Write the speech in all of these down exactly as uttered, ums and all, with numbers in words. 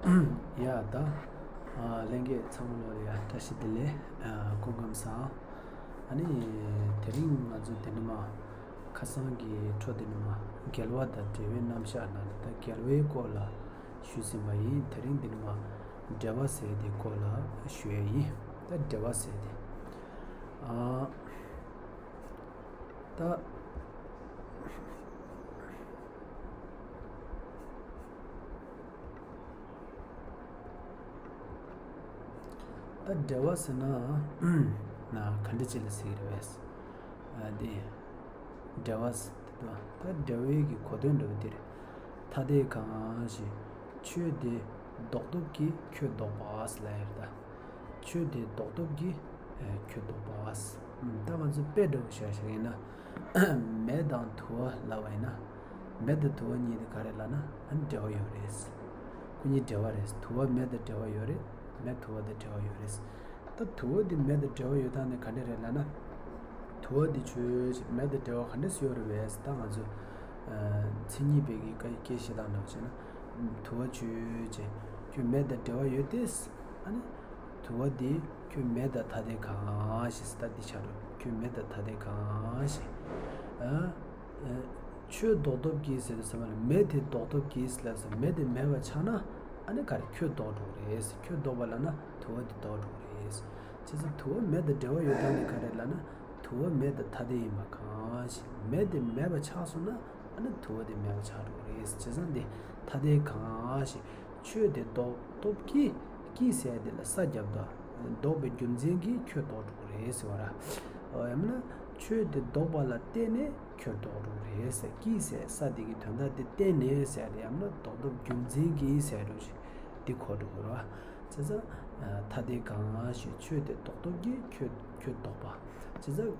ཡ་ད། ཨ་ལྷན་རྒྱས་ཚང་མ་ལོ་ཡ་བཀྲ་ཤིས་བདེ་ལེགས། ཨ་སྐུ་ཁམས་བཟང་། ཨ་ནི་དེ་རིང་ང་ཚོ་འདི་ནས་མར་ཁ་སང་གི་འཕྲོ་འདི་ནས་མར་རྒྱལ་བ་དང་འབྲེལ་བའི་རྣམ་གཞག་ནང་ནས་ད་རྒྱལ་བའི་སྐོར་ལ་ཞུས་ཟིན་པ་ཡིན། དེ་རིང་འདི་ནས་མར་འབྲེལ་བ་ཟེར་དེ་སྐོར་ལ་ཞུ་ཡ་ཡིན། ད་འབྲེལ་བ་ཟེར་དེ། ཨ་ད། ད་འབྲེལ་བ་ཟེར་ན་ན་ག་འདྲ་ཅིག་ལ་ཟེར་གྱི་རེད་པས། ཨ་དེ་འབྲེལ་བ་ཟེར་དུས་ད་འབྲེལ་བའི་གི་གོ་དོན་འདྲ་བོ་དེ་རེད། ཐ་དད་གང་ཞིག་ཆོས་དེ་ལྡོག་སྟོབས་ཀྱིས་ཁྱོད་ལྡོག་པ་ཟེར་ལབ་ཡ་རེད་ད། ཆོས་དེ་ལྡོག་སྟོབས་ཀྱིས་ཁྱོད་ལྡོག་པ་ཟེར། ད་ང་ཚོ་དཔེ་འདྲ་བོ་བཞག་བཞག་ཡིན་ན། མེ་དང་དུ་བ་ལབ་པ་ཡིན་ན། མེ་དང་དུ་བ་གཉིས་དེ་ག་རེ་ལབ་ན་ཨ་ནི་འབྲེལ་བ་ཡོད་རེད། ཁོ་གཉིས་འབྲེལ་བ་རེད། དུ་བ་མེ་དང་འབྲེལ་བ་ཡོད་རེད། མེ་དུ་བ་དང་འབྲེལ་བ་ཡོད་རེད། ད་དུ་བ་དེ་མེ་དང་འབྲེལ་བ་ཡོད་སྟངས་དེ་ག་འདྲ་རེད་ལབ་ན། དུ་བ་དེ་ཆོས་ཅིག་མེ་དང་འབྲེལ་བ་ག་འདྲ་སེ་ཡོད་རེད་པས། ད་ང་ཚོ་མཚན་ཉིད་པའི་གི་སྐད་བཤད་སྟངས་འདྲ་བོ་བྱས་ན། དུ་བ་ཆོས་ཅིག་ཁྱོད་མེ་དང་འབྲེལ་བ་ཡོད་དེ། ཨ་ནི་དུ་བ་དེ་ཁྱོད་མེ་དང་ཐ་དད་གང་ཞིག་ཟེར་ད་འདི་ཆགས་འགྲོ། ཁྱོད་མེ་དང་ཐ་དད་གང་ཞིག་ཨ། ཨ། ཆོས་ལྡོག་སྟོབས་ཀྱིས་ཟེར་དུས་ཙམ་པ་ལ་མེ་དེ་ལྡོག་སྟོབས་ཀྱིས་ལབ་ཟེར། མེ་དེ་མེད་པ་ཆགས་ན་ཨ་ནི་ག་རེ་ཁྱོད་ལྡོག་འགྲོ་གི་རེད་ཟེར། ཁྱོད་ལྡོག་པ་ལབ་ན་དུ་བ་དེ་ལྡོག་འགྲོ་གི་རེད་ཟེར། བྱས་ཙང་དུ་བ་མེ་དང་འབྲེལ་བ་ཡོད་སྟངས་དེ་ག་རེ་ལབ་ན། དུ་བ་མེ་དང་ཐ་དད་ཡིན་པ་གང་ཞིག་མེ་དེ་མེད་པ་ཆགས་སོང་ན་ཨ་ནི་དུ་བ་དེ་མེད་པ་ཆགས་འགྲོ་གི་རེད་ཟེར། བྱས་ཙང་དེ་ཐ་དད་གང་ཞིག་ཆོས་དེ་ལྡོག་སྟོབས་ཀྱིས། ཀྱིས་ཟེར་དེ་ལ་ས་རྒྱབ་ད། ལྡོག་པའི་རྒྱུ་མཚན་གྱིས་ཁྱོད་ལྡོག་འགྲོ་གི་རེད་ཟེར་བ་ར། ཨོ་ཡང་ན་ཆོས་དེ་ལྡོག་པ་ལ་བརྟེན་ནས་ཁྱོད་ལྡོག་འགྲོ་གི་རེད་ཟེར། ཀྱིས་ཟེར་ས་དེ་གི་དོན་དག་དེ་བརྟེན་ནས་ཟེར་དེ་ཡང་ན་ལྡོག་སྟོབས་རྒྱུ་མཚན་གྱིས་ཟེར་འགྲོ་ཞིག་འདི་གོ་འགྲོ་གི་ར། བྱས་ཙང་ཐ་དད་གང་ཞིག་ཆོས་དེ་ལྡོག་སྟོབས་ཀྱིས་ཁྱོད་ཁྱོད་ལྡོག་པ། བྱས་ཙང་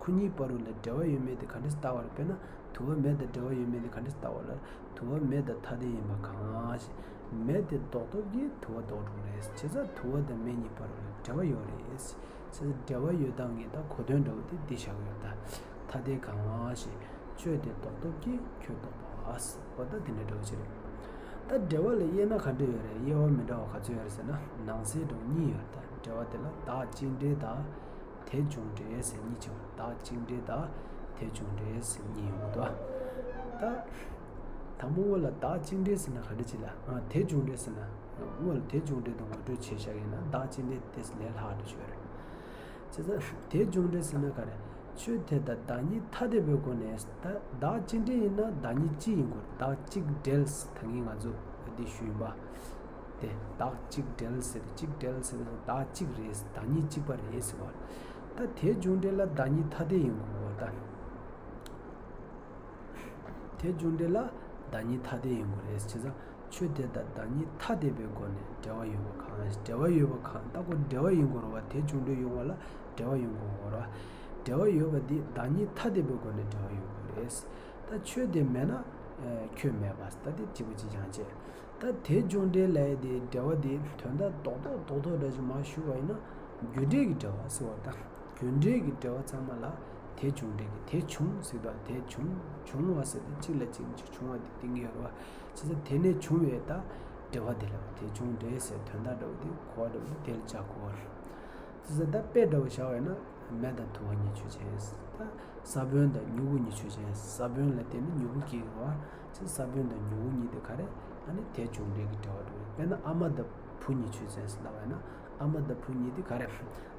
ཁོ་གཉིས་བར་དུ་ལ་འབྲེལ་བ་ཡོད་མེད་དེ་ག་འདྲ་ལྟ་བ་རེད། དཔེར་ན། དུ་བ་མེ་དང་འབྲེལ་བ་ཡོད་མེད་དེ་ག་འདྲ་ལྟ་བ་ལ། དུ་བ་མེ་དང་ཐ་དད་ཡིན་པ་གང་ཞིག་མེ་དེ་ལྡོག་སྟོབས་ཀྱིས་དུ་བ་ལྡོག་འགྲོ་གི་རེད། བྱས་ཙང་དུ་བ་དང་མེ་གཉིས་བར་ལ་འབྲེལ་བ་ཡོད་རེད། བྱས་ཙང་འབྲེལ་བ་ཡོད་སྟངས་ཀྱི་ད་གོ་དོན་འདྲ་བོ་དེ་འདི་བཞག་ཡོད་ད། ཐ་དད་གང་ཞིག་ཆོས་དེ་ལྡོག་སྟོབས་ཀྱིས་ཁྱོད་ལྡོག་པ། འོ་ད་དེ་འདྲ་འདྲ་བོ་ཅིག་རེད། ད་འབྲེལ་བ་ལ་དབྱེ་ན་ག་འདྲ་ཡོད་རེད། དབྱེ་བ་མི་འདྲ་བ་ག་ཚོད་ཡོད་རེད་ཟེར་ན་ནང་གསེས་འདྲ་བོ་གཉིས་ཡོད་ད། འབྲེལ་བ་དེ་ལ་བདག་གཅིག་འབྲེལ་དང་། དེ་བྱུང་འབྲེལ་ཟེར་གཉིས་ཆགས། བདག་གཅིག་འབྲེལ་དང་དེ་བྱུང་འབྲེལ་ཟེར་གཉིས་ཡོང་གི་འདུག་ད་དང་པོ་བོ་ལ་བདག་གཅིག་འབྲེལ་ཟེར་ན་ག་འདྲ་ཅིག་ལ། ཨ་དེ་བྱུང་འབྲེལ་ཟེར་ན། དངོས་ལ་དེ་བྱུང་འབྲེལ་དུ་ངོ་སྤྲོད་བྱས་བཞག་ཡིན་ན་བདག་གཅིག་འབྲེལ་དེ་ལས་ལྷག་འགྲོ་ཆོག་རེད། བྱས་ཙང་དེ་བྱུང་འབྲེལ་ཟེར་ན་ག་རེ། ཆོས་དེ་དང་བདག་ཉིད་ཐ་དད་པའི་སྒོ་ནས་ད་བདག་གཅིག་འབྲེལ་ཡིན་ན་བདག་ཉིད་གཅིག་ཡིན་དགོས། བདག་གཅིག་འབྲེལ་ད་གིན་ང་ཚོ་འདི་ཞུས་ཡིན་པ། དེ་བདག་གཅིག་འབྲེལ་ཟེར་ཏེ་གཅིག་འབྲེལ་ཟེར་ཏེ་བདག་གཅིག་རེད། བདག་ཉིད་གཅིག་པ་རེད་ཟེར་བ། ད་དེ་བྱུང་འབྲེལ་ལ་བདག་ཉིད་ཐ་དད་ཡིན་དགོས་པ་ད། དེ་བྱུང་འབྲེལ་ལ་བདག་ཉིད་ཐ་དད་ཡིན་དགོས་རེད། བྱས་ཙང་ཆོས་དེ་དང་བདག་ཉིད་ཐ་དད་པའི་སྒོ་ནས་འབྲེལ་བ་ཡོད་པ་གང་། འབྲེལ་བ་ཡོད་པ་གང་ད་ཁོ་འབྲེལ་བ་ཡིན་དགོས་རེད་བ། དེ་བྱུང་འབྲེལ་ཡོང་བ་ལ་འབྲེལ་བ་ཡིན་དགོས་རེད་བ། འབྲེལ་བ་ཡོད་པ་འདི་བདག་ཉིད་ཐ་དད་པའི་སྒོ་ནས་འབྲེལ་བ་ཡོད་དགོས་རེད། ད་ཆོས་དེ་མེད་ན་ཁྱོད་མེད་པ། ད་དེ་གཅིག་པ་གཅིག་རྐྱང་བྱས། ད་དེ་བྱུང་འབྲེལ་ལབ་ཡས་དེ་འབྲེལ་བ་དེ་དོན་དག་རྡོག་རྡོག་རྡོག་རྡོག་འདྲ་ཞིག་མར་ཞུ་བ་ཡིན་ན་རྒྱུ་འབྲས་ཀྱི་འབྲེལ་བ་ཟེར་བ་དང་། རྒྱུ་འབྲས་ཀྱི་འབྲེལ་བ་ཚང་མ་ལ་དེ་བྱུང་འབྲེལ་གྱི་དེ་བྱུང་ཟེར་དང་དེ་བྱུང་བྱུང་བ་ཟེར་ཏེ་གཅིག་ལ་གཅིག་གཅིག་བྱུང་བ་དེ་གཏིང་ཡོད་རེད་བ། བྱས་ཙང་དེ་ནས་བྱུང་བའི་ད་འབྲེལ་བ་དེ་ལ་བ་དེ་བྱུང་འབྲེལ་ཟེར་དོན་དག་འདྲ་བོ་དེ་གོ་བ་འདྲ་བོ་དེ་དེ་ལ་བྱ་གོ་བ་རེད། བྱས་ཙང་ད་དཔེ་འདྲ་བོ་བཞག་པ་ཡིན་ན་མེ་དང་དུ་བ་གཉིས་ཆོས་ཅན། ད་ས་བོན་དང་མྱུ་གུ་གཉིས་ཆོས་ཅན། ས་བོན་ལ་བརྟེན་ནས་མྱུ་གུ་སྐྱེ་གི་རེད་བ། ཅེས་ས་བོན་དང་མྱུ་གུ་གཉིས་དེ་ག་རེ། ཨ་ནི་དེ་བྱུང་འབྲེལ་གྱི་འབྲེལ་བ་འགྲོ་རེད། དཔེར་ན་ཨ་མ་དང་བུ་གཉིས་ཆོས་ཅན་ཟེར་ལབ་པ་ཡིན་ན་ཨ་མ་དང་བུ་གཉིས་དེ་ག་རེ།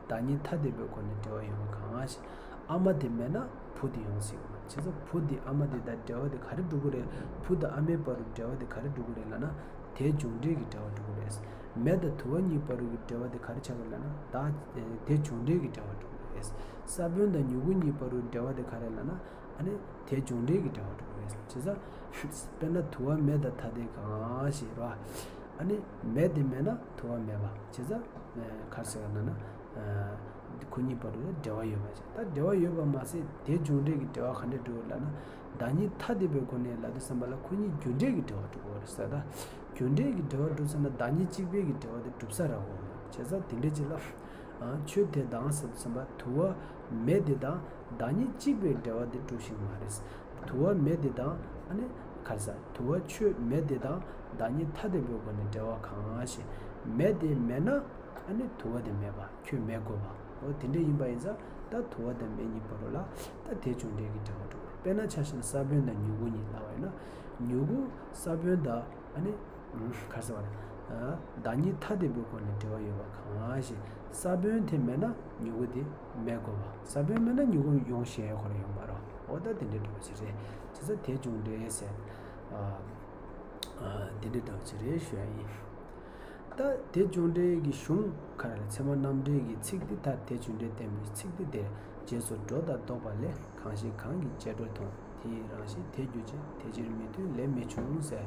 བདག་ཉིད་ཐ་དད་པའི་སྒོ་ནས་འབྲེལ་བ་ཡོད་པ་གང་ཞིག་ཨ་མ་དེ་མེད་ན་བུ་དེ་ཡོང་སྲིད་ཀྱི་མ་རེད། བྱས་ཙང་བུ་དེ་ཨ་མ་དེ་དང་འབྲེལ་བ་དེ་ག་རེ་འགྲོ་གི་རེད། བུ་དང་ཨ་མའི་བར་དུ་འབྲེལ་བ་དེ་ག་རེ་འགྲོ་གི་རེད་ལབ་ན་དེ་བྱུང་འབྲེལ་གྱི་འབྲེལ་བ་འགྲོ་གི་རེད། མེ་དང་དུ་བ་གཉིས་བར་དུ་གི་འབྲེལ་བ་དེ་ག་རེ་ཆགས་ཀྱི་རེད་ལབ་ན་བདག་དེ་བྱུང་འབྲེལ་གྱི་འབྲེལ་བ་འགྲོ་གི་རེད། ས་བོན་དང་མྱུ་གུ་གཉིས་བར་དུ་འབྲེལ་བ་དེ་ག་རེ་ལབ་ན། ཨ་ནི་དེ་བྱུང་འབྲེལ་གྱི་འབྲེལ་བ་འགྲོ་གི་རེད། བྱས་ཙང་དཔེར་ན་དུ་བ་མེ་དང་ཐ་དད་གང་ཞེས་རོ། ཨ་ནི་མེ་དེ་མེད་ན་དུ་བ་མེད་པ། བྱས་ཙང་ག་རེ་ཟེར་བ་ན་ན། ཁོ་གཉིས་བར་དུ་འབྲེལ་བ་ཡོད་པ་ཞིག་ད་འབྲེལ་བ་ཡོད་པ་མ་ཟད་དེ་བྱུང་འབྲེལ་གྱི་འབྲེལ་བ་ག་འདྲ་འགྲོ་ལབ་ན། བདག་ཉིད་ཐ་དད་པའི་སྒོ་ནས་ལབ་དུས་ཙམ་པ་ལ་ཁོ་གཉིས་རྒྱུ་འབྲས་ཀྱི་འབྲེལ་བ་འགྲོ་གི་རེད་ཟེར། ད་རྒྱུ་འབྲས་ཀྱི་འབྲེལ་བ་འགྲོ་ཟེར་ན་བདག་ཉིད་གཅིག་པའི་གི་འབྲེལ་བ་དེ་གྲུབ་ས་རག་གི་རེད། བྱས་ཙང་དེ་འདྲ་ཅིག་ལ། ཨ་ཆོས་དེ་དང་ཟེར་དུས་ཙམ་པ་དུ་བ་མེ་དེ་དང་བདག་ཉིད་གཅིག་པའི་འབྲེལ་བ་དེ་གྲུབ་ཤེས་མ་རེད། དུ་བ་མེ་དེ་དང་ཨ་ནི་ ག་རེ་ཟ། དུ་བ་ཆོས་མེད་དེ་དང་བདག་ཉིད་ཐ་དད་པའི་སྒོ་ནས་འབྲེལ་བ་གང་ཞེས། མེད་དེ་མེད་ན་ཨ་ནི་དུ་བ་དེ་མེད་པ་ཁྱོད་མེད་དགོས་པ། འོ་དེ་འདྲ་ཡིན་པ་ཡིན་ཙང་ད་དུ་བ་དང་མེ་གཉིས་བར་ལ་ད་དེ་བྱུང་འབྲེལ་གྱི་འབྲེལ་བ་འགྲོ་གི་རེད། དཔེར་ན་ཆ་བཞག་ན་ས་བོན་དང་མྱུ་གུ་གཉིས་ལབ་པ་ཡིན་ན། མྱུ་གུ་ས་བོན་དང་ཨ་ནི་ག་རེ་ཟ་བ་རེད། བདག་ཉིད་ཐ་དད་པའི་སྒོ་ནས་འབྲེལ་བ་ཡོད་པ་གང་ཞེས། ས་བོན་དེ་མེད་ན་མྱུ་གུ་དེ་མེད་དགོས་པ། ས་བོན་མེད་ན་མྱུ་གུ་ཡོང་ཤེས་ཡོད་ཁོ་རང་ཡོད་མ་རེད། འོ་ད་དེ་འདྲའི་འགྲོ་བ་ཞིག་རེད། བྱས་ཙང་དེ་བྱུང་འབྲེལ་ཟེར། དེ་འདྲའི་འགྲོ་བ་ཞིག་རེད་ཞུ་ཡ་ཡིན། ད་དེ་བྱུང་འབྲེལ་གྱི་གཞུང་ག་རེ་རེད། ཚད་མ་རྣམ་འགྲེལ་གྱི་ཚིག་འདི་ལྟར་དེ་བྱུང་འབྲེལ་བསྟན་པའི་ཚིག་འདི་དེར་རྗེས་སུ་འགྲོ་དང་ལྡོག་པ་ལས། གང་ཞིག་གང་གིས་བྱས་འགྲོ་མཐོང་། དེ་ཡི་རང་བཞིན་དེ་གྱུར་ཅིང་། དེ་ཕྱིར་མི་མཐུན་ལས་མི་འབྱུང་ཟེར།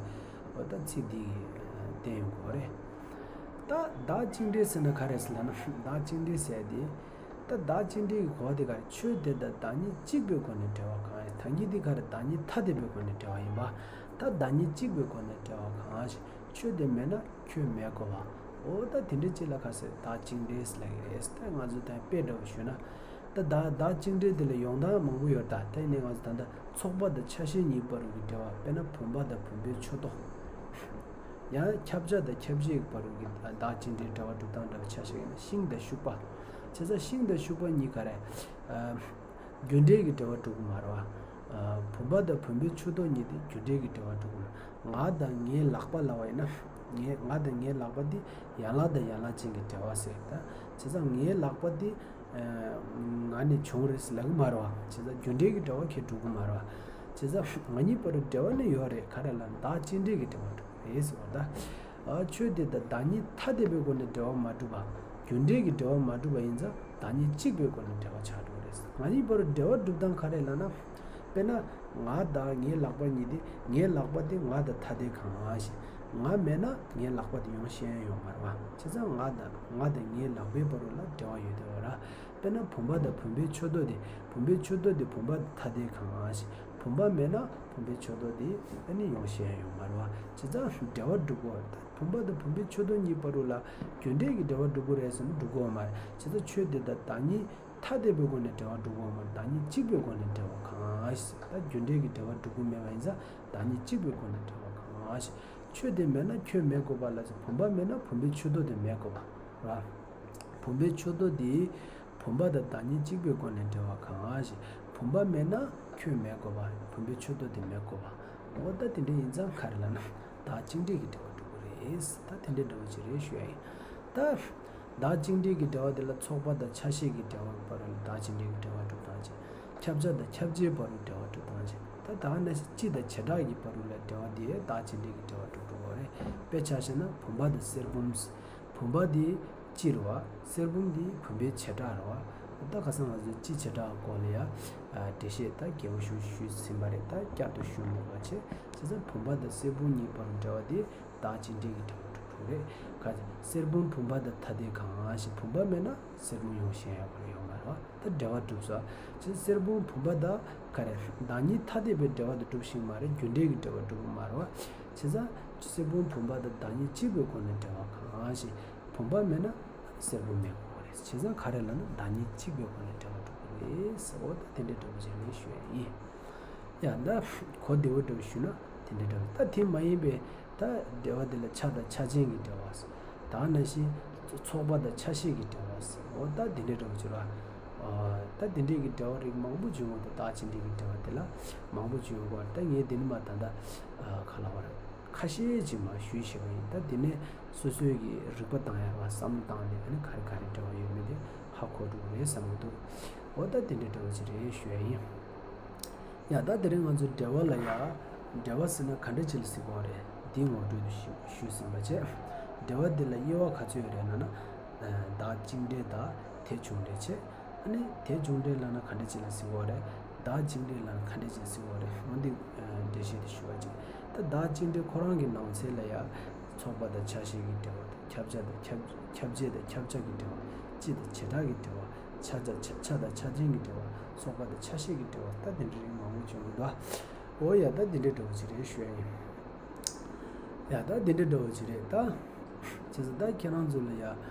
འོ་ད་ཚིག་འདི་གིས་བསྟན་ཡོང་གི་རེད། ད་བདག་གཅིག་འབྲེལ་ཟེར་ན་ག་རེ་ཟེར་ལབ་ན། བདག་གཅིག་འབྲེལ་ཟེར་དེ། ད་བདག་གཅིག་འབྲེལ་གྱི་གོ་བ་དེ་ག་རེ། ཆོས་དེ་དག་བདག་ཉིད་གཅིག་པའི་སྒོ་ནས་འབྲེལ་བ་གང་ཡིན། ད་གིན་དེ་ག་རེ། བདག་ཉིད་ཐ་དད་པའི་སྒོ་ནས་འབྲེལ་བ་ཡིན་པ། ད་བདག་ཉིད་གཅིག་པའི་སྒོ་ནས་འབྲེལ་བ་གང་ཞིག། ཆོས་དེ་མེད་ན་ཁྱོད་མེད་དགོས་པ། འོ་ད་དེ་འདྲ་ཅིག་ལ་ག་ཟེར། བདག་གཅིག་འབྲེལ་ཟེར་ལབ་ཀྱི་རེད། ད་ང་ཚོ་ད་དཔེ་འདྲ་བོ་ཞུས་ན། ད་བདག་བདག་གཅིག་འབྲེལ་དེ་ལ་ཡོང་སྟངས་མང་པོ་ཡོད། ད་དེ་ནས་ང་ཚོ་ད་ལྟ་ཚོགས་པ་དང་ཆ་ཤས་གཉིས་བར་གྱི་འབྲེལ་བ། དཔེར་ན་བུམ་པ་དང་བུམ་པའི་ཆོས་ལྡོག། ཡང་ཁྱབ་བྱ་དང་ཁྱབ་བྱེད་ཀྱི་བར་གྱི་བདག་གཅིག་འབྲེལ་འབྲེལ་བ་སྒྲུབ་སྟངས་འདྲ་བ་ཆ་བཞག་ན། ཤིང་དང་ཤུག་པ། བྱས་ཙང་ཤིང་དང་ཤུག་པ་གཉིས་ག་རེ། རྒྱུ་འབྲས་ཀྱི་འབྲེལ་བ་འགྲུབ་ཀྱི་མ་རེད་བ། བུམ་པ་དང་བུམ་པའི་ཆོས་ལྡོག་གཉིས་དེ་རྒྱུ་འབྲས་ཀྱི་འབྲེལ་བ་འགྲུབ་ཀྱི་མ་རེད། ང་དང་ངའི་ལག་པ་ལབ་པ་ཡིན་ན། ངའི་ང་དང་ངའི་ལག་པ་འདི་ཡན་ལག་དང་ཡན་ལག་ཅན་གྱི་འབྲེལ་བ་ཟེར། ད་བྱས་ཙང་ངའི་ལག་པ་འདི་ང་ནས་བྱུང་རེད་ཟེར་ལབ་ཀྱི་མ་རེད་བ། བྱས་ཙང་རྒྱུ་འབྲས་ཀྱི་འབྲེལ་བ་ཁྱེད་འགྲུབ་ཀྱི་མ་རེད་བ། བྱས་ཙང་ང་གཉིས་བར་འབྲེལ་བ་ནི་ཡོད་རེད། ག་རེ་ལབ་ན་བདག་གཅིག་འབྲེལ་གྱི་འབྲེལ་བ་འགྲུབ་རེད་ཟེར་བ། ད་ཨ་ཆོས་དེ་དག་བདག་ཉིད་ཐ་དད་པའི་སྒོ་ནས་འབྲེལ་བ་མ་གྲུབ་པ། རྒྱུ་འབྲས་ཀྱི་འབྲེལ་བ་མ་གྲུབ་པ་ཡིན་ཙང་བདག་ཉིད་གཅིག་པའི་སྒོ་ནས་འབྲེལ་བ་ཆགས་འགྲོ་གི་རེད། ང་གཉིས་བར་འབྲེལ་བ་སྒྲུབ་སྟངས་ག་རེ་ལབ་ན། དཔེར་ན་ང་དང་ངའི་ལག་པ་གཉིས་དེ། ངའི་ལག་པ་དེ་ང་དང་ཐ་དད་གང་ཞིག། ང་མེད་ན་ངའི་ལག་པ་དེ་ཡོང་ཤེས་ཡོད་མ་རེད་བ། བྱས་ཙང་ང་དང་ང་དང་ངའི་ལག་པའི་བར་ལ་འབྲེལ་བ་ཡོད་དེ་བ་ར། དཔེར་ན་བུམ་པ་དང་བུམ་པའི་ཆོས་ལྡོག་དེ། བུམ་པའི་ཆོས་ལྡོག་དེ་བུམ་པ་དང་ཐ་དད་གང་ཞིག། བུམ་པ་མེད་ན་བུམ་པའི་ཆོས་ལྡོག་དེ་ཨ་ནི་ཡོང་ཤེས་ཡོད་མ་རེད་བ། བྱས་ཙང་འབྲེལ་བ་སྒྲུབ་དགོས་པ་རེད། བུམ་པ་དང་བུམ་པའི་ཆོས་ལྡོག་གཉིས་བར་དུ་ལ་རྒྱུ་འབྲས་ཀྱི་འབྲེལ་བ་སྒྲུབ་དགོས་རེད་ཟེར་ན་སྒྲུབ་དགོས་པ་མ་རེད། བྱས་ཙང་ཆོས་དེ་དག་བདག་ཉིད་ཐ་དད་པའི་སྒོ་ནས་འབྲེལ་བ་སྒྲུབ་དགོས་པ་མ་རེད། བདག་ཉིད་གཅིག་པའི་སྒོ་ནས་འབྲེལ་བ་གང་ཞིག། ད་རྒྱུ་འབྲས་ཀྱི་འབྲེལ་བ་སྒྲུབ་དགོས་མེད་པ་ཡིན་ཙང་བདག་ཉིད་གཅིག་པའི་སྒོ་ནས་འབྲེལ་བ་གང་ཞིག། ཆོས་དེ་མེད་ན་ཁྱོད་མེད་དགོས་པ་ལ་ཟེར། བུམ་པ་མེད་ན་བུམ་པའི་ཆོས་ལྡོག་དེ་མེད་དགོས་པ་ར། བུམ་པའི་ཆོས་ལྡོག་དེ་བུམ་པ་དང་བདག་ཉིད་གཅིག་པའི་སྒོ་ནས་འབྲེལ་བ་གང་ཞིག། བུམ་པ་མེད་ན་ཁྱོད་མེད་དགོས་པ། བུམ་པའི་ཆོས་ལྡོག་དེ་མེད་དགོས་པ། འོ་ད་དེ་འདྲ་ཡིན་ཙང་ག་རེ་ལབ་ན་བདག་གཅིག་འབྲེལ་གྱི་འབྲེལ་བ་འགྲུབ་ཀྱི་རེད། ད་དེ་འདྲ་འདྲ་བོ་ཅིག་རེད་ཞུ་ཡ་ཡིན། ད་བདག་གཅིག་འབྲེལ་གྱི་འབྲེལ་བ་དེ་ལ་ཚོགས་པ་དང་ཆ་ཤས་ཀྱི་འབྲེལ་བ་བར་ལ་བདག་གཅིག་འབྲེལ་གྱི་འབྲེལ་བ་སྒྲུབ་སྟངས་བྱས། ཁྱབ་བྱ་དང་ཁྱབ་བྱེད་བར་ལ་འབྲེལ་བ་སྒྲུབ་སྟངས་བྱས། ད་ད་ག་ནང་བཞིན་སྤྱི་དང་བྱེ་བྲག་གི་བར་ལ་འབྲེལ་བ་སྒྲུབ་སྟངས་བྱས། དེ་བདག་གཅིག་འབྲེལ་གྱི་འབྲེལ་བ་སྒྲུབ་དགོས་རེད། དཔེ་ཆ་བཞག་ན་བུམ་པ་དང་གསེར་བུམ། བུམ་པ་དེ་སྤྱི་རེད་བ། གསེར་བུམ་དེ་བུམ་པའི་བྱེ་བྲག་རེད་བ། ད་ཁ་སང་ང་ཚོས་སྤྱི་བྱེ་བྲག་སྐོར་ལ་ཡ་འགྲེལ་བཤད་ད་རྒྱས་པོ་ཞིག་ཞུས་ཟིན་པ་རེད། ད་བསྐྱར་དུ་ཞུ་མི་དགོས་པ་བྱས། བྱས་ཙང་བུམ་པ་དང་གསེར་བུམ་གཉིས་བར་འབྲེལ་བ་དེ་བདག་གཅིག་འབྲེལ་གྱི་འབྲེལ་བ་སྒྲུབ་ཐུབ་རེད། ག་གསེར་བུམ་བུམ་པ་དང་ཐ་དད་གང་ཞིག། བུམ་པ་མེད་ན་གསེར་བུམ་ཡོང་ཤེས་ཡོད་མ་རེད་བ། ད་འབྲེལ་བ་གྲུབ་སོང་། བྱས་གསེར་བུམ་བུམ་པ་དང་ག་རེ་བདག་ཉིད་ཐ་དད་པའི་འབྲེལ་བ་དེ་གྲུབ་ཤེས་མ་རེད། རྒྱུ་འབྲས་ཀྱི་འབྲེལ་བ་གྲུབ་མ་རེད་བ། བྱས་ཙང་གསེར་བུམ་བུམ་པ་དང་བདག་ཉིད་གཅིག་པའི་སྒོ་ནས་འབྲེལ་བ་གང་ཞིག། བུམ་པ་མེད་ན་གསེར་བུམ་མེད་དགོས་རེད། བྱས་ཙང་ག་རེ་ལབ་ན་བདག་ཉིད་གཅིག་པའི་སྒོ་ནས་འབྲེལ་བ་གྲུབ་དགོས་རེད་ཟེར། འོ་ད་དེ་འདྲའི་འདྲ་བོ་ཅིག་རེད་ཞུ་ཡ་ཡིན། ཡ་ད་གོ་བདེ་བོ་འདྲ་བོ་ཞུ་ན་དེ་འདྲའི་འདྲ་བོ། ད་དེ་མ་ཡིན་པའི་ད་འབྲེལ་བ་དེ་ལ་ཆ་དང་ཆ་ཅན་གྱི་འབྲེལ་བ་ཟེར། ད་ག་ནང་བཞིན་ཚོགས་པ་དང་ཆ་ཤས་ཀྱི་འབྲེལ་བ་ཟེར། འོ་ད་དེ་འདྲའི་འདྲ་བོ་ཅིག་རེད། ད་དེ་འདྲའི་གི་འབྲེལ་བ་རིགས་མང་པོ་བྱུང་བ་དང་། བདག་གཅིག་འབྲེལ་གྱི་འབྲེལ་བ་དེ་ལ་མང་པོ་བྱུང་བ། ད་ངས་འདི་ནས་མར་ད་ལྟ་ག་ལབ་དགོས་རེད། ཁ་ཤས་ཅིག་མར་ཞུས་བཞག་པ་ཡིན། ད་འདི་ནས་སོ་སོའི་གི་རིག་པ་བཏང་ཡག་ལ་བསམ་བློ་བཏང་ནས། ཨ་ནི་ག་རེ་ག་རེ་འབྲེལ་བ་ཡོད་མེད་དེ་ཧ་གོ་འགྲོ་གི་རེད་བསམ་གྱི་འདུག། འོ་ད་དེ་འདྲའི་འབྲེལ་བ་ཅིག་རེད་ཞུ་ཡ་ཡིན། ཡ་ད་དེ་རིང་ང་ཚོ་འབྲེལ་བ་ལ་ཡ། འབྲེལ་བ་ཟེར་ན་ག་འདྲ་ཅིག་ལ་ཟེར་གྱི་ཡོད་རེད། འདི་ངོ་སྤྲོད་དུ་ཞུ་ཞུས་ཟིན་པ་བྱས། འབྲེལ་བ་འདི་ལ་དབྱེ་བ་ག་ཚོད་ཡོད་རེད་ལབ་ན། བདག་གཅིག་འབྲེལ་དང་དེ་བྱུང་འབྲེལ་བྱས། ཨ་ནི་དེ་བྱུང་འབྲེལ་ལབ་ན་ག་འདྲ་ཅིག་ལ་ཟེར་གྱི་ཡོད་རེད། བདག་གཅིག་འབྲེལ་ལབ་ན་ག་འདྲ་ཅིག་ལ་ཟེར་གྱི་ཡོད་རེད། འོ་འདི་འགྲེལ་བཤད་དེ་ཞུ་བ་བྱས། ད་བདག་གཅིག་འབྲེལ་ཁོ་རང་གི་ནང་ཚན་ལ་ཡ། ཚོགས་པ་དང་ཆ་ཤས་ཀྱི་འབྲེལ་བ་དང་། ཁྱབ་བྱ་དང་ཁྱབ་ཁྱབ་བྱེད་དང་ཁྱབ་བྱ་གི་འབྲེལ་བ། སྤྱི་དང་བྱེ་བྲག་གི་འབྲེལ་བ། ཆ་དང་ཆ་ཆ་དང་ཆ་ཅན་གྱི་འབྲེལ་བ། ཚོགས་པ་དང་ཆ་ཤས་ཀྱི་འབྲེལ་བ། ད་དེ་འདྲ་རིགས་མང་པོ་བྱུང་གི་འདུག། འོ་ཡ་ད་འདི་འདྲའི་འདྲ་བོ་ཅིག་རེད་ཞུ་ཡ་ཡིན། ཡ་ད་འདི་འདྲའི་འདྲ་བོ་ཅིག་རེད་ད། བྱས་ཙང་ད་ཁྱེད་རང་ཚོ་ལ་ཡ་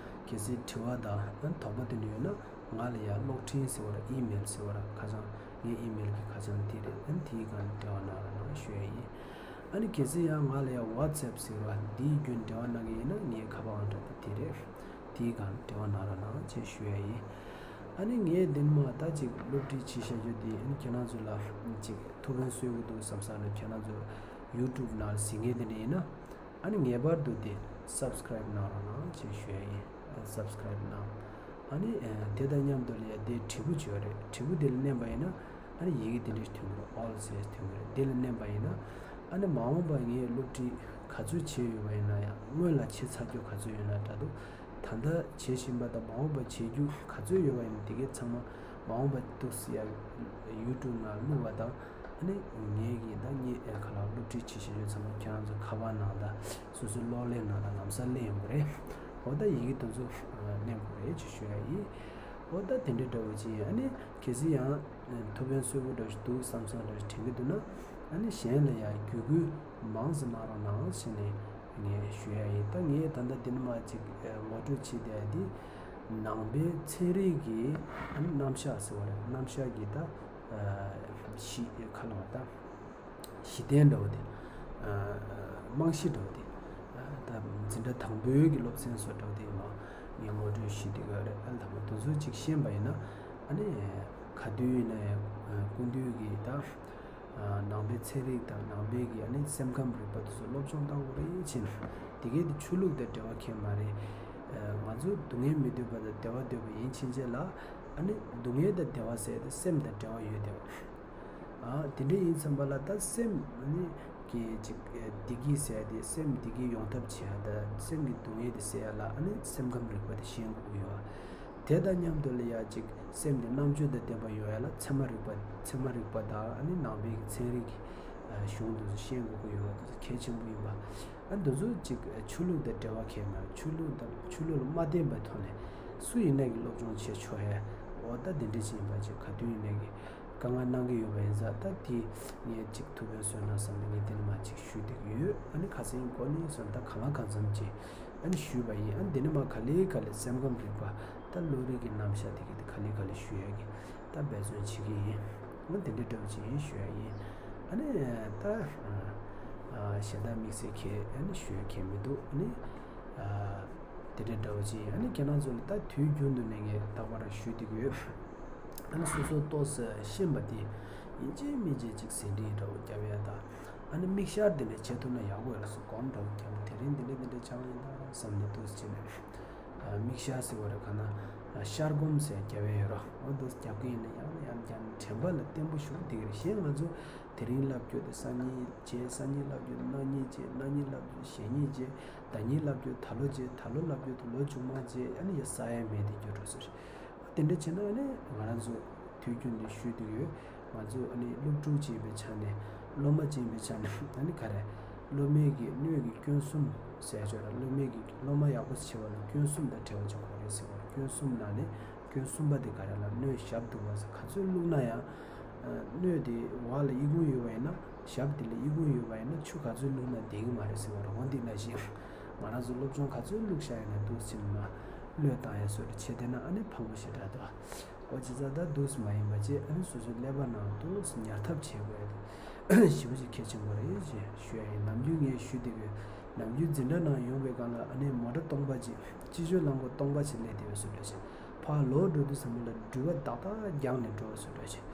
གལ་སྲིད་དྲི་བ་དང་དོགས་པ་དེ་འདྲ་ཡོད་ན། ང་ལ་ཡ་གློག་འཕྲིན་ཟེར་བ་ར། ཨི་མེལ་ཟེར་བ་ར། ཁ་བྱང་། ངའི་ཨི་མེལ་གྱི་ཁ་བྱང་དེ་རེད། ཨ་ནི་དེའི་སྒང་ནས་འབྲེལ་བ་གནང་རོགས་གནང་ཞུ་ཡ་ཡིན། ཨ་ནི་གལ་སྲིད་ཡང་ང་ལ་ཡང་WhatsApp་ཟེར་བ་འདིའི་བརྒྱུད་འབྲེལ་བ་གནང་གི་ཡིན་ན། ངའི་ཁ་པར་ཨང་གྲངས་དེ་དེ་རེད། དེའི་སྒང་འབྲེལ་བ་གནང་རོགས་གནང་ཅེས་ཞུ་ཡ་ཡིན། ཨ་ནི་ངས་འདི་ནས་མར་ད་ཅིག་སློབ་ཁྲིད་བྱེད་བཞག་རྒྱུ་དེ། ཨ་ནི་ཁྱེད་རང་ཚོ་ལ་ཅིག་ཐུགས་ཕན་གསོས་ཀྱི་འདུག་བསམ་ས་ན། ཁྱེད་རང་ཚོ་YouTube་ནང་གཟིགས་མཁན་དེ་འདྲ་ཡིན་ན། ཨ་ནི་ངེས་པར་དུ་དེ་subscribe་གནང་རོགས་གནང་ཅེས་ཞུ་ཡ་ཡིན། ཨ། subscribe་གནང་། ཨ་ནི་ཨ་དེ་དང་མཉམ་དུ་ལ་ཡ་དེ་དྲིལ་བུ་ཅིག་ཡོད་རེད། དྲིལ་བུ་དེ་ལ་མནན་པ་ཡིན་ན། ཨ་ནི་ཡི་གེ་དེ་འདྲ་ཞིག་ཐོན་གྱི་རེད། All་ཟེར་ཐོན་གྱི་རེད། དེ་ལ་མནན་པ་ཡིན་ན། ཨ་ནི་མ་འོངས་པ་ངས་སློབ་ཁྲིད་ག་ཚོད་བྱས་ཡོད་པ་ཡིན་ན་ཡང་། སྔོན་ལ་བྱས་ཚར་རྒྱུ་ག་ཚོད་ཡོད་ན་འདྲ་འདུག་ད་ལྟ་བྱེད་བཞིན་པ་དང་མ་འོངས་པ་བྱེད་རྒྱུ་ག་ཚོད་ཡོད་པ་ཡིན་ན། དེ་གའི་ཚང་མ་མ་འོངས་པ་འདུག་སེ་ཡ་YouTube་ནང་བླུགས་པ་དང་། ཨ་ནི་ངེད་ཀྱིས་ད་ངེད་ཨེ་ཁ་ལག་སློབ་ཁྲིད་བྱེད་བཞིན་ཡོད་ཚང་མ་ཁྱེད་རང་ཚོ་ཁ་པར་ནང་དང་སོ་སོའི་གློག་ཀླད་ནང་དང་ལམ་སང་སླེབས་ཡོང་གི་རེད། འོ་ད་ཡི་གེ་དེ་ཚོ་མནན་དགོས་རེད་ཅེས་ཞུ་ཡ་ཡིན། འོ་ད་དེ་འདྲའི་འདྲ་བོ་ཅིག་ཡིན། ཨ་ནི་གལ་སྲིད་ཡང་ཐུགས་ཕན་གསོས་པོ་འདྲ་ཞིག་འདུག་བསམ་སོང་འདྲ་ཞིག་དྲན་གྱི་འདུག་ན། ཨ་ནི་གཞན་ལ་ཡང་བརྒྱུད་སྐུལ་མང་ཙམ་གནང་རོགས་གནང་ཞེས་ནས་ངས་ཞུ་ཡ་ཡིན། ད་ངས་ད་ལྟ་འདི་ནས་མར་ཅིག་ངོ་སྤྲོད་བྱེད་བསྡད་ཡ་འདི། ནང་པའི་ཚན་རིག་གི་ཨ་ནི་རྣམ་གཞག་ཟེར་བ་རེད། རྣམ་གཞག་གི་ད་གཞི་ཁ་ལོ་ད་གཞི་རྟེན་འདྲ་བོ་དེ། རྨང་གཞི་འདྲ་བོ་དེ། ད་འཛིན་གྲྭ་དང་པོའི་གི་སློབ་ཚན་བཟོ་འདྲ་བོ་དེ་ཡིན་པ་ངས་ངོ་སྤྲོད་ཞུས་བསྡད་ཡོད་རེད། ཨ་ནི་ད་མ་དེ་ཚོ་ཅིག་ཤེས་པ་ཡིན་ན། ཨ་ནི་ག་དུས་ཡིན་ན་ཡང་སྐུ་མདུན་གྱི་ད་ནང་པའི་ཚན་རིག་དང་ནང་པའི་གི་ཨ་ནི་སེམས་ཁམས་རིག་པ་དེ་ཚོ་སློབ་སྦྱོང་བཏང་དགོས་རེད་ཅེས་ན། དེ་གས་དེ་ཆོས་ལུགས་དང་འབྲེལ་བ་ཁེལ་མ་རེད། ང་ཚོ་སྡུག་བསྔལ་མི་འདོད་པ་དང་བདེ་བ་འདོད་པ་ཡིན་ཕྱིན་ཆད་ལ། ཨ་ནི་སྡུག་བསྔལ་དང་བདེ་བ་ཟེར་དེ་སེམས་དང་འབྲེལ་བ་ཡོད་བསྡད་པ། ཨ། དེ་འདྲ་ཡིན་ཙམ་པ་ལ་ད་སེམས་ཨ་ནི་གི་ཅིག་བདེ་སྐྱིད་ཟེར་དེ། སེམས་བདེ་སྐྱིད་ཡོང་ཐབས་བྱེད་ཡ་དང་སེམས་ཀྱི་སྡུག་བསྔལ་དེ་སེལ་ཡ་ལ་ཨ་ནི་སེམས་ཁམས་རིག་པ་དེ་ཤེས་དགོས་ཀྱི་ཡོད། དེ་དང་མཉམ་དུ་ལ་ཡ་ཅིག་སེམས་དེ་རྣམ་དཔྱོད་དང་ལྡན་པ་ཡོང་ཡ་ལ་ཚད་མ་རིག་པ། ཚད་མ་རིག་པ་དང་ཨ་ནི་ནང་པའི་གི་ཚན་རིག་གི་གཞུང་དེ་ཚོ་ཤེས་དགོས་ཀྱི་ཡོད་པ་དེ་ཚོ་གལ་ཆེན་པོ་ཡིན་པ། ཨ་ནི་དེ་ཚོ་ཅིག་ཆོས་ལུགས་དང་འབྲེལ་བ་ཁེལ་མ་རེད། ཆོས་ལུགས་དང་ཆོས་ལུགས་ལ་མ་བརྟེན་པའི་ཐོག་ནས་སུ་ཡིན་ན་གི་སློབ་སྦྱོང་བྱེད་ཆོག་ཡ། འོ་ད་དེ་འདྲ་ཅིག་ཡིན་པ་ཅིག་ག་དུས་ཡིན་ན་གི་བཀའ་མངགས་གནང་གི་ཡོད་པ་ཡིན་ཙང་། ད་དེ་ངས་ཅིག་ཐུགས་ཕན་གསོས་ན་བསམ་ནས་ངས་དེ་ནས་མར་ཅིག་ཞུས་བསྡད་ཀྱི་ཡོད། ཨ་ནི་ཁ་སང་གོ་ནས་སོང་ད་གང་ལ་གང་འཚམ་ཅིག་ཨ་ནི་ཞུས་པ་ཡིན། ཨ་ནི་དེ་ནས་མར་ག་ལེ་ག་ལེ་སེམས་ཁམས་རིག་པ་ད་བློ་རིག་གི་རྣམ་གཞག་དེ་གི་དེ་ག་ལེ་ག་ལེ་ཞུ་ཡ་གི་ད་འབད་བརྩོན་བྱེད་ཀྱི་ཡིན། ཨ་ནི་དེ་འདྲ་འདྲ་བོ་ཅིག་ཡིན་ཞུ་ཡ་ཡིན། ཨ་ནི་ད་གཞན་དག་དམིགས་བསལ་གྱི་ཨ་ནི་ཞུ་ཡ་གང་ཡང་མི་འདུག་ཨ་ནི། དེ་འདྲ་འདྲ་བོ་ཅིག་ཨ་ནི་ཁྱེད་རང་ཚོ་ལ་ད་དུས་རྒྱུན་དུ་ནས་ངས་རྟག་པར་ཞུ་བསྡད་ཀྱི་ཡོད། ཨ་ནི་སོ་སོ་ཏོག་ཙམ་ཤེས་པ་དེ་ཡིན་གཅིག་མིན་གཅིག་ཅིག་ཟིན་བྲིས་འདྲ་བོ་རྒྱབ་ཡ་དང་། ཨ་ནི་དམིགས་བཤེར་དེ་འདྲ་བྱེད་ཐུབ་ན་ཡག་པོ་ཡོད་ལ་སོགས་སྒོམ་འདྲ་བོ་རྒྱབ་ན། དེ་རིང་འདི་འདྲ་འདི་འདྲ་ཆགས་ཡིན་ད་བསམ་ནས་འདུག་ཟེར་ནས། དམིགས་བཤེར་ཟེར་བ་རེད་ག་ན། བཤེར་སྒོམ་ཟེར་རྒྱབ་ཡ་ཡོད་ར། འོ་འདུག་རྒྱབ་ཀྱི་ཡིན་ན་ཡང་ནས་ཡང་རྒྱབ་ནས་དྲན་པ་ལ་བརྟན་པོ་ཞུ་བསྡད་ཀྱི་རེད། གཞན་ང་ཚོ་དེ་རིང་ལབ་རྒྱུ་དེ་སང་ཉིན་བྱས། སང་ཉིན་ལབ་རྒྱུ་དེ་གནངས་ཉིན་བྱས། གནངས་ཉིན་ལབ་རྒྱུ་དེ་གཞེས་ཉིན་བྱས། ད་ཉིན་ལབ་རྒྱུ་ད་ལོ་བྱས། ད་ལོ་ལབ་རྒྱུ་དེ་ལོ་མཇུག་མ་བྱས། ཨ་ནི་ཡ་ས་ཡ་མེད་དེ་འགྱུར་འགྲོ་ཟེར། དེ་འདྲ་བྱས་ན་ཨ་ནི་ང་རང་ཚོ་དུས་རྒྱུན་དུ་ཞུས་བསྡད་ཡོད། ང་ཚོ་ཨ་ནི་སློབ་ཕྲུག་ཅིག་ཡིན་པའི་ཆ་ནས། སློབ་མ་ཅིག་ཡིན་པའི་ཆ་ནས་ཨ་ནི་ག་རེ། སློབ་མའི་གི་སྣོད་ཀྱི་སྐྱོན་གསུམ་ཟེར་ཆོག་ར། སློབ་མའི་གི་སློབ་མ་ཡག་པོ་བྱེད་པ་ལ་སྐྱོན་གསུམ་དང་བྲལ་བ་ཅིག་དགོས་རེད་ཟེར་བ་རེད། སྐྱོན་གསུམ་ནང་ནས་སྐྱོན་གསུམ་པ་དེ་ག་རེ་ལབ། སྣོད་ཞབས་རྡུལ་བ་ཟེར། ག་ཚོད་བླུགས་ན་ཡང་། སྣོད་དེ་འོག་ལ་ཨི་ཁུང་ཡོད་པ་ཡིན་ན། ཞབས་དེ་ལ་ཨི་ཁུང་ཡོད་པ་ཡིན་ན་ཆུ་ག་ཚོད་བླུགས་ན་བདེ་གི་མ་རེད་ཟེར་བ་རེད། འོ་འདི་ནང་བཞིན་ང་རང་ཚོ་སློབ་སྦྱོང་ག་ཚོད་བླུགས་བཞག་ཡིན་ན་འདུག་སེ་མར་གློད་བཏང་ཡ་བཟོ་འདྲ་བྱས་བསྡད་ན་ཨ་ནི་ཕངས་པོ་ཞེ་དྲག་འདུག་འོ་བྱས་ཙང་ད་འདུག་སེ་མ་ཡིན་པ་བྱས། ཨ་ནི་སོ་སོའི་ཀླད་པ་ནང་འདུག་སེ་ཉར་ཐབས་བྱེད་དགོས་ཡ་དེ་ཞེ་པོ་ཅིག་གལ་ཆེན་པོ་རེད་ཅེས་ཞུ་ཡ་ཡིན། ནམ་རྒྱུན་ངས་ཞུ་བསྡད་ཡོད། ནམ་རྒྱུན་འཛིན་གྲྭ་ནང་ཡོང་བའི་སྒང་ལ་ཨ་ནི་མོ་ཊ་སྟོང་པ་ཅིག་སྤྱི་སྤྱོད་རླངས་འཁོར་སྟོང་པ་ཅིག་སླེབས་བསྡད་པའི་བཟོ་འདྲ་ཅིག་ཕར་ལོག་འགྲོ་དུས་ཙམ་པ་ལ་འགྲུལ་པ་ཏག་ཏག་རྒྱག་ནས་འགྲོ་བའི་བཟོ་འདྲ་ཅིག་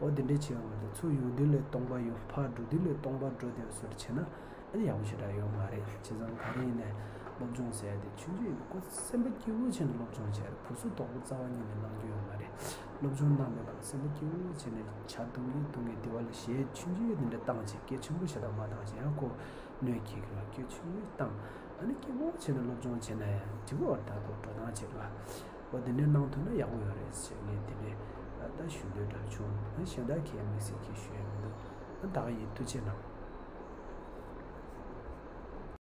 འོ་དེ་འདྲ་བྱས་པ་དེ་ཚུར་ཡོང་དུས་ལས་སྟོང་པ་ཡོང་། ཕར་འགྲོ་དུས་ལས་སྟོང་པ་འགྲོ་བསྡད་པའི་བཟོ་འདྲ་བྱས་ན། ཨ་ནི་ཡག་པོ་ཞེ་དྲག་ཡོད་མ་རེད། བྱས་ཙང་ག་རེ་ཡིན་ནའི་སློབ་སྦྱོང་ཟེར་ཡ་དེ་ཆུང་ཆུང་ཡིན་པ་ཁོ་སེམས་པ་སྐྱིད་པོ་བྱས་ནས་སློབ་སྦྱོང་བྱས་རེད། བུ་སུ་དོག་པོ་རྩ་བ་ཉིད་ནས་གནང་རྒྱུ་ཡོད་མ་རེད། སློབ་སྦྱོང་གནང་མེད་པ་ལ་སེམས་པ་སྐྱིད་པོ་བྱས་ནས་ཇ་འཐུང་གིན་འཐུང་གིན་དེ་བ་ལ་གཞས་ཆུང་ཆུང་དེ་འདྲ་བཏང་བྱས། སྐད་ཆེན་པོ་ཞེ་དྲག་མ་བཏང་བྱས། ཡང་ཁོ་གནོད་སྐྱེལ་གི་རེད། སྐད་ཆུང་ཆུང་བཏང་། ཨ་ནི་སྐྱིད་པོ་བྱས་ནས་སློབ་སྦྱོང་བྱས་ན་ཡང་འགྲིག་གི་རེད། ད་དུང་འགྲོ་སྟངས་བྱེད་པ། འོ་དེ་འདྲ་གནང་ཐུབ་ན་ཡག་པོ་ཡོད་རེད་ཟེར་ངས་དེ་འདྲ་ད་ཞུ་འདོད་འདྲ་བྱུང་། ཨ་གཞན་དག་གི་དམིགས་བསལ་གྱི་ཞུ་ཡ་མི་འདུག་ཨ་ད་ག་ཡིན། ཐུགས་རྗེ་གནང་།